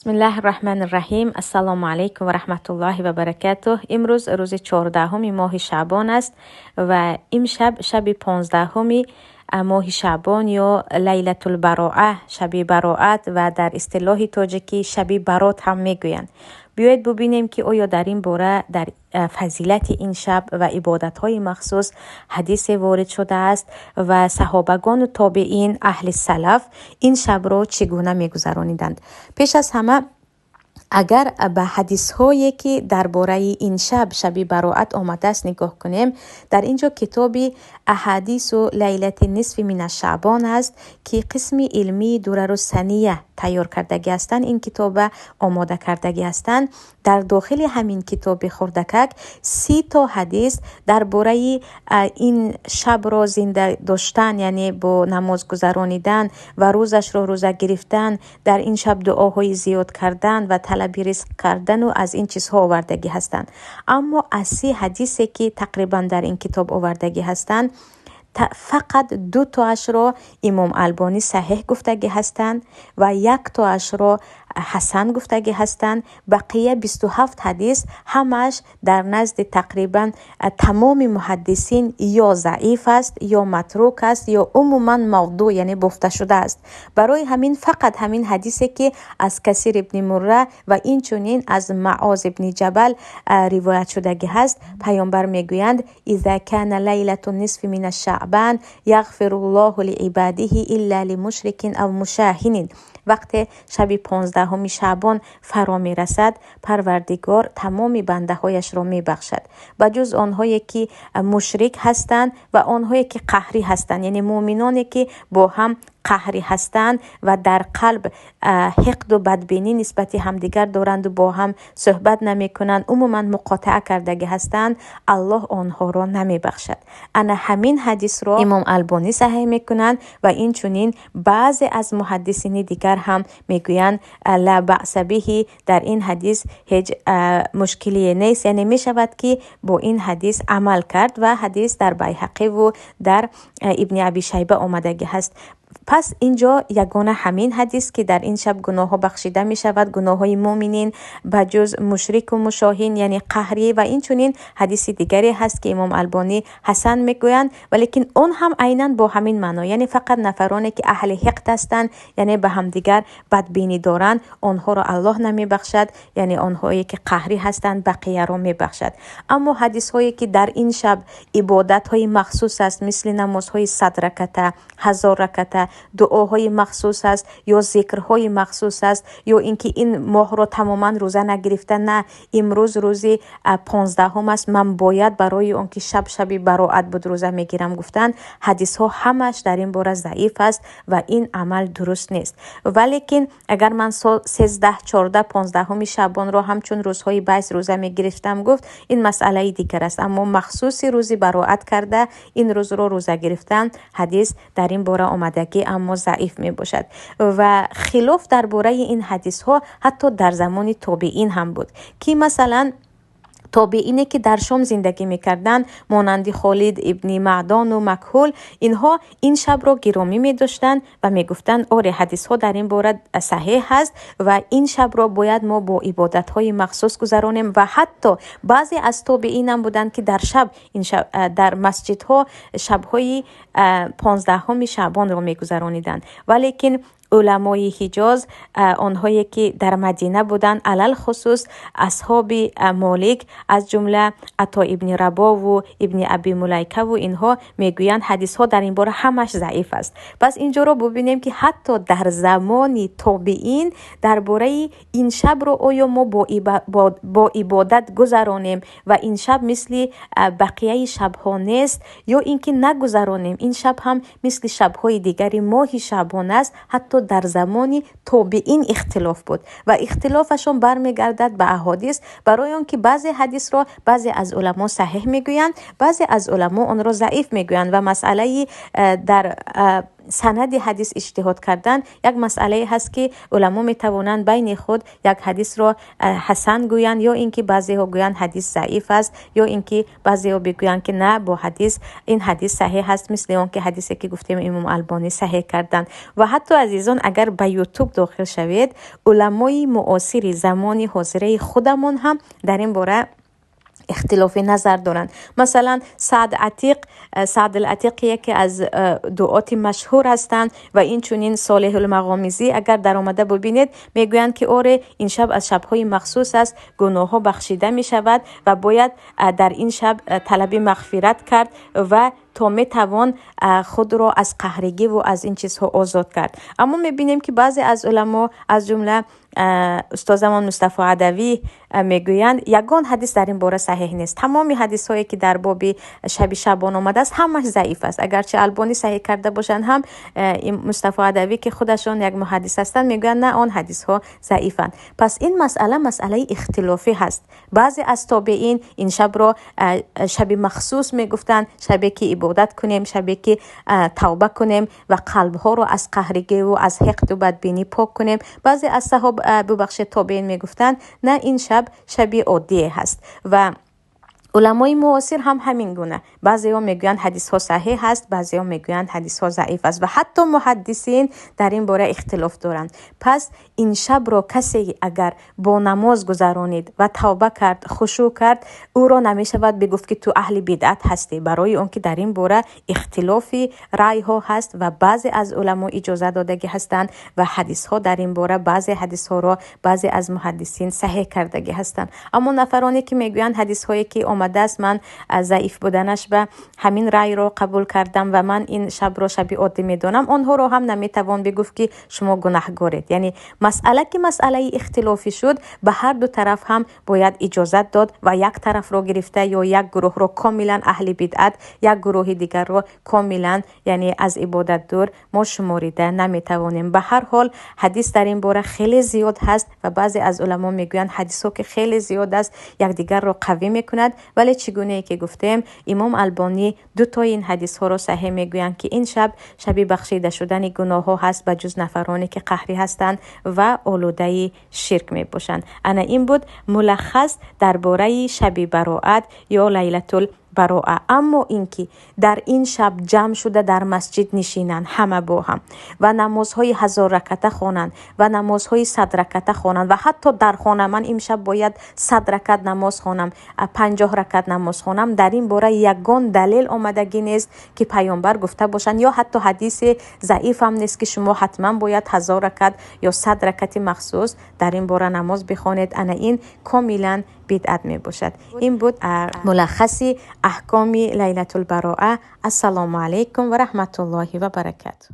Бисмиллаҳи рраҳмани рраҳим. Ассалому алайкум ва раҳматуллоҳи ва баракатуҳ. Имрӯз рӯзи 14-уми моҳи Шаъбон аст ва имшаб шаби 15-уми моҳи Шаъбон ё Лайлатул Бароа, шаби бароат ва дар истилоҳи тоҷикӣ шаби барот ҳам мегӯянд. Биёед бубинем, ки оё дар ин бора, дар фазилати ин шаб ва ибодатҳои махсус ҳадисе ворид шудааст ва саҳобагону тобеин, аҳли салаф ин шабро чӣ гуна мегузарониданд. Пеш аз ҳама, агар ба ҳадисҳое, ки дар бораи ин шаб, шаби бароат омадааст, нигоҳ кунем, дар ин ҷо китоби Аҳадису лайлати нисфи мина Шаъбон аст, ки қисми илмии Дурару Сания тайёр кардагӣ ҳастанд, ин китоба омода кардагӣ ҳастанд. Дар дохили ҳамин китоби хурдакак 30 то ҳадис дар бораи ин шабро зинда доштан, яъне бо намоз гузаронидан ва рӯзашро рӯза гирифтан, дар ин шаб дуоҳои зиёд кардан ва талаби ризқ кардану аз ин чизҳо овардагӣ ҳастанд. Аммо аз 30 ҳадисе, ки тақрибан дар ин китоб овардагӣ ҳастанд, фақат ду тоашро Имом Албонӣ саҳеҳ гуфтагӣ ҳастанд ва як тоашро ҳасан гуфтагӣ ҳастанд. Бақия 27 ҳадис ҳамааш дар назди тақрибан тамоми муҳаддисин ё заиф аст, ё матрук аст, ё умуман мавдӯъ, яъне бофта шудааст. Барои ҳамин фақат ҳамин ҳадисе, ки аз Касир ибни Мурра ва инчунин аз Маоз ибни Ҷабал ривоят шудагӣ ҳаст, Паёмбар мегӯянд: «Иза кана лайлату нисфи мина шаъбан яғфируллоҳу лиибадиҳи илла лимушрикин ав мушоҳинин. Вақте шаби 15-уми Шаъбон фаро мерасад, Парвардигор тамоми бандаҳояшро мебахшад, ба ҷуз онҳое, ки мушрик ҳастанд ва онҳое, ки қаҳрӣ ҳастанд, яъне муъминоне, ки бо ҳам қаҳрӣ ҳастанд ва дар қалб ҳиқду бадбинӣ нисбати ҳамдигар доранду бо ҳам суҳбат намекунанд, умуман муқотиа кардагӣ ҳастанд, Аллоҳ онҳоро намебахшад. Ана ҳамин ҳадисро Имом Албонӣ саҳеҳ мекунанд ва инчунин баъзе аз муҳаддисини дигар ҳам мегӯянд: «Ла баъса биҳи», дар ин ҳадис ҳеҷ мушкилие нест, яъне мешавад, ки бо ин ҳадис амал кард ва ҳадис дар Байҳақиву дар Ибни Аби Шайба омадагӣ ҳаст. Пас ин ҷо ягона ҳамин ҳадис, ки дар ин шаб гуноҳҳо бахшида мешавад, гуноҳҳои муъминин ба ҷуз мушрику мушоҳин, яъне қаҳрӣ, ва инчунин ҳадиси дигаре ҳаст, ки Имом Албонӣ ҳасан мегӯянд, валекин он ҳам айнан бо ҳамин маъно, яъне фақат нафароне, ки аҳли ҳиқд ҳастанд, яъне ба ҳамдигар бадбинӣ доранд, онҳоро Аллоҳ намебахшад, яъне онҳое, ки қаҳрӣ ҳастанд, бақияро мебахшад. Аммо ҳадисҳое, ки дар ин шаб ибодатҳои махсус аст, мисли намозҳои 100 раката, 1000 раката, дуоҳои махсус аст ё зикрҳои махсус аст, ё ин ки ин моҳро тамоман рӯза нагирифта, на, имрӯз рӯзи 15-ум аст, ман бояд барои он ки шаб шаби бароат буд рӯза мегирам гуфтанд, ҳадисҳо ҳамааш дар ин бора заиф аст ва ин амал дуруст нест. Валекин агар ман 13, 14, 15-уми Шаъбонро ҳамчун рӯзҳои байс рӯза мегирифтам гуфт, ин масъалаи дигар аст. Аммо махсуси рӯзи бароат карда ин рӯзро рӯза гирифтан, ҳадис дар ин бора омадагӣ, аммо заиф мебошад. Ва хилоф дар бораи ин ҳадисҳо ҳатто дар замони тобеин ҳам буд, ки масалан тобеине, ки дар Шом зиндагӣ мекарданд, монанди Холид ибни Маъдону Макҳул, инҳо ин шабро гиромӣ медоштанд ва мегуфтанд: оре, ҳадисҳо дар ин бора саҳеҳ ҳаст ва ин шабро бояд мо бо ибодатҳои махсус гузаронем. Ва ҳатто баъзе аз тобеинам буданд, ки дар шаб, ин шаб, дар масҷидҳо шабҳои 15-уми Шаъбонро мегузарониданд. Валекин уламои Ҳиҷоз, онҳое, ки дар Мадина буданд, алалхусус асҳоби Молик, аз ҷумла Ато ибни Рабову Ибни Аби Мулайкаву инҳо мегӯянд, ҳадисҳо дар ин бора ҳамаш заиф аст. Пас инҷоро бубинем, ки ҳатто дар замони тобеин дар бораи ин шабро оё мо бо ибодат гузаронем ва ин шаб мисли бақияи шабҳо нест, ё ин ки нагузаронем, ин шаб ҳам мисли шабҳои дигари моҳи Шаъбон аст, ҳатто дар замони тобеин ихтилоф буд ва ихтилофашон бармегардад ба аҳодис, барои он ки баъзе ҳадисро баъзе аз уламо саҳеҳ мегӯянд, баъзе аз уламо онро заиф мегӯянд ва масъалаи дар Санади ҳадис иҷтиҳод кардан як масъалае ҳаст, ки уламо метавонанд байни худ як ҳадисро ҳасан гӯянд, ё ин ки баъзеҳо гӯянд ҳадис заиф аст, ё ин ки баъзеҳо бигӯянд, ки на, бо ҳадис ин ҳадис саҳеҳ аст, мисли он ки ҳадисе ки гуфтем Имом Албонӣ саҳеҳ карданд. Ва ҳатто азизон, агар ба Ютуб дохил шавед, уламои муосири замони ҳозираи худамон ҳам дар ин бора ихтилофи назар доранд. Масалан, Саъд Атиқ, Саъд Атиқ яке аз дуоти машҳур ҳастанд ва инчунин Солеҳулмағомизӣ, агар даромада бубинед, мегӯянд, ки оре, ин шаб аз шабҳои махсус аст, гуноҳҳо бахшида мешавад ва бояд дар ин шаб талаби мағфират кард ва то метавон худро аз қаҳригиву аз ин чизҳо озод кард. Аммо мебинем, ки баъзе аз уламо, аз ҷумла устозамон Мустафо Адавӣ, мегӯянд, ягон ҳадис дар ин бора саҳеҳ нест. Тамоми ҳадисҳое ки дар боби шаби шабон омадааст, ҳамаш заиф аст. Агарчи Албонӣ саҳеҳ карда бошанд ҳам, Мустафо Адавӣ, ки худашон як муҳаддис ҳастанд, мегӯянд, на, он ҳадисҳо заифанд. Пас ин масъала масъалаи ихтилофӣ ҳаст. Баъзе аз тобеин ин шабро шаби махсус мегуфтанд, шабе ки ибодат кунем, шабе ки тавба кунем ва қалбҳоро аз қаҳригиву аз ҳиқду бадбинӣ пок кунем. Баъзе аз саҳоб, бубахшед, тобеин мегуфтанд, на, ин шаб шаби оддие ҳаст. Ва уламои муосир ҳам ҳамин гуна, баъзеҳо мегӯянд ҳадисҳо саҳеҳ ҳаст, баъзеҳо мегӯянд ҳадисҳо заиф аст ва ҳатто муҳаддисин дар ин бора ихтилоф доранд. Пас ин шабро касе агар бо намоз гузаронид ва тавба кард, хушӯъ кард, ӯро намешавад бигуфт, ки ту аҳли бидъат ҳастӣ, барои он ки дар ин бора ихтилофи раъйҳо ҳаст ва баъзе аз уламо иҷоза додагӣ ҳастанд ва ҳадисҳо дар ин бора, баъзе ҳадисҳоро баъзе аз муҳаддисин саҳеҳ кардагӣ ҳастанд. Аммо нафароне ки мегӯянд ҳадисҳое ки омадааст, ман заиф буданаш ба ҳамин раъйро қабул кардам ва ман ин шабро шаби оддӣ медонам, онҳоро ҳам наметавон бигуфт, ки шумо гунаҳгоред. Яъне масъала ки масъалаи ихтилофӣ шуд, ба ҳар ду тараф ҳам бояд иҷозат дод ва як тарафро гирифта ё як гурӯҳро комилан аҳли бидъат, як гурӯҳи дигарро комилан, яъне аз ибодат дур мо шуморида наметавонем. Ба ҳар ҳол, ҳадис дар ин бора хеле зиёд ҳаст ва баъзе аз уламо мегӯянд, ҳадисҳо ки хеле зиёд аст, якдигарро қавӣ мекунад. Вале чӣ гунае ки гуфтем, Имом Албонӣ дутои ин ҳадисҳоро саҳеҳ мегӯянд, ки ин шаб шаби бахшида шудани гуноҳҳо ҳаст, ба ҷуз нафароне ки қаҳрӣ ҳастанд ва олудаи ширк мебошанд. Ана ин буд мулаххас дар бораи шаби бароат ё Лайлатул Бароа. Аммо ин ки дар ин шаб ҷамъ шуда дар масҷид нишинанд ҳама бо ҳам ва намозҳои ҳазорраката хонанд ва намозҳои 100 раката хонанд ва ҳатто дар хона ман имшаб бояд 100 ракат намоз хонам, 50 ракат намоз хонам, дар ин бора ягон далел омадагӣ нест, ки паёмбар гуфта бошанд, ё ҳатто ҳадиси заифам нест, ки шумо ҳатман бояд 1000 ракат ё 100 ракати махсус дар ин бора намоз бихонед. Ана ин комилан бидъат мебошад. Ин буд мулаххаси аҳкоми Лайлатулбароа. Ассалому алайкум ва раҳматуллоҳи ва баракату.